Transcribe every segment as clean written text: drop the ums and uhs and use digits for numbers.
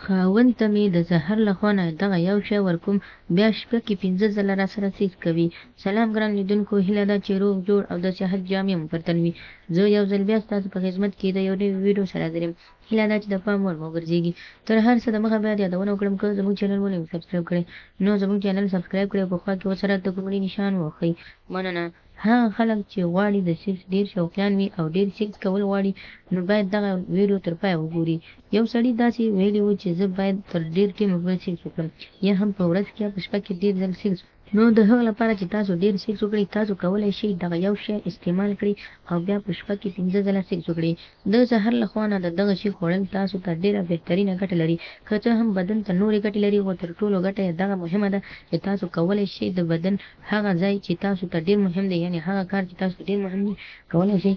خاوند ته مې د سحر له خوا نه دغه یو شی ورکوم، بیا شپه کې 5 ځله راسره سیکس کوي. سلام ګران لیدونکو، هیله ده چې روغ جوړ او د صحت جامې مو پر تن وي. زه یو ځل بیا ستاسو په خدمت کې د یو نوي ویډیو سره حاضر یم. هیله ده چې د پام وړ مو وګرځېږي. تر هر څه د مخه باید یادونه وکړم، که زموږ چینل مو نه وي سبسکرایب کړی نو زموږ چینل سبسکرایب کړئ او په خوا کې ورسره د ګومړي نشان ووهئ. مننه. هغه خلک چې غواړي د سیکس ډیر شوقیان وي او ډیر سیکس کول غواړي نو باید دغه ویډیو تر پایه وګوري. یو سړي داسې ویلي وو چې زه باید تر ډیر ټیمه پورې سیکس وکړم، یا هم په ورځ کې یا په شپه کې ډیر ځل سیکس. نو د هغه لپاره چې تاسو ډیر سیکس وکړئ، تاسو کولای شئ دغه یو شی استعمال کړئ او بیا په شپه کې 5 ځله سیکس وکړئ. د سحر له خوا نه د دغه شي خوړل تاسو ته ډیره بهترینه ګټه لري. که څه هم بدن ته نورې ګټې لري، خو تر ټولو ګټه یې دغه مهمه ده چې تاسو کولای شئ د بدن هغه ځای چې تاسو ته ډیر مهم دی، یعنې هغه کار چې تاسو ته ډیر مهم دی، کولای شئ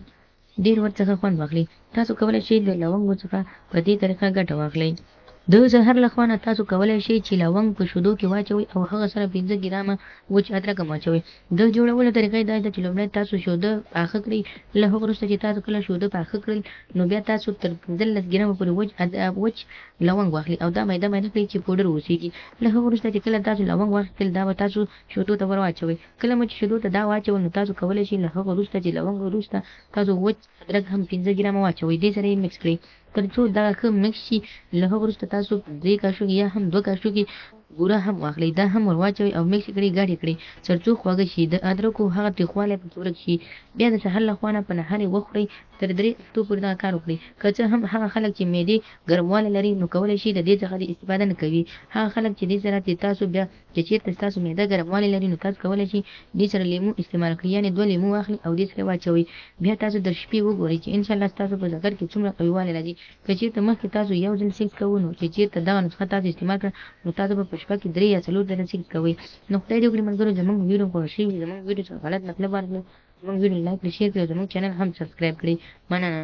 ډیر ورڅخه خوند واخلئ. تاسو کولای شئ د لونګو څخه په دې طریقه ګټه واخلئ. د سحر له خوا نه تاسو کولای شئ چې لونګ په شیدو کې واچوئ او هغه سره 5 ګرامه وچ ادرک هم واچوئ. د جوړولو طریقه یې دا ده چې لومړی تاسو شیده پاخه کړئ. له هغه وروسته چې تاسو کله شیده پاخه کړئ نو بیا تاسو تر 15 ګرامه پورې وچ لونګ واخلئ او دا میده میده کړئ چې پوډر اوسېږي. له هغه وروسته چې کله تاسو لونګ واخیستل، دا به تاسو شیدو ته ور واچوئ. کله مو چې شیدو ته دا واچول نو تاسو کولای شئ له هغه وروسته چې لونګ وروسته تاسو وچ ادرک هم 5 ګرامه واچوئ، دې سره یې مکس کړئ تر څو دغه ښه مکس شي. له هغه وروسته تاسو 3 کاشوغې یا هم 2 کاشوغې بوره هم واخلئ، دا هم ور واچوئ او مکس کړئ، ګډ یې کړئ تر څو خواږه شي، د ادرکو هغه تریخوالی پکې ورک شي. بیا د سحر له خوا نه په نهر یې وخورئ، تر 3 هفتو پورې دغه کار وکړئ. که څه هم هغه خلک چې معدې ګرموالی لري نو کولای شي د دې څخه دې استفاده نه کوي. هغه خلک چې دې سره چې تاسو بیا چې چېرته ستاسو معده ګرموالی لري نو تاسو کولای شئ دې سره لیمو استعمال کړئ، یعنې 2 لیمو واخلئ او دې سره واچوئ. بیا تاسو در شپې وګورئ چې انشاءالله ستاسو په ذکر کې څومره قویوالی راځي. که چېرته مخکې تاسو یو ځل سیکس کوو نو چې چېرته دغه نسخه تاسو استعمال کړه نو تاسو به په شپه کې 3 یا 4 ځله سیکس کوئ. نو خدای دې وکړي ملګرو زموږ ویډیو خوښه شوې وي. زموږ ویډیو څخه غلط مطلب وانخلئ، زموږ ویډیو لایک کړئ، شیر کړئ او زموږ چینل هم سبسکرایب کړئ. مننه.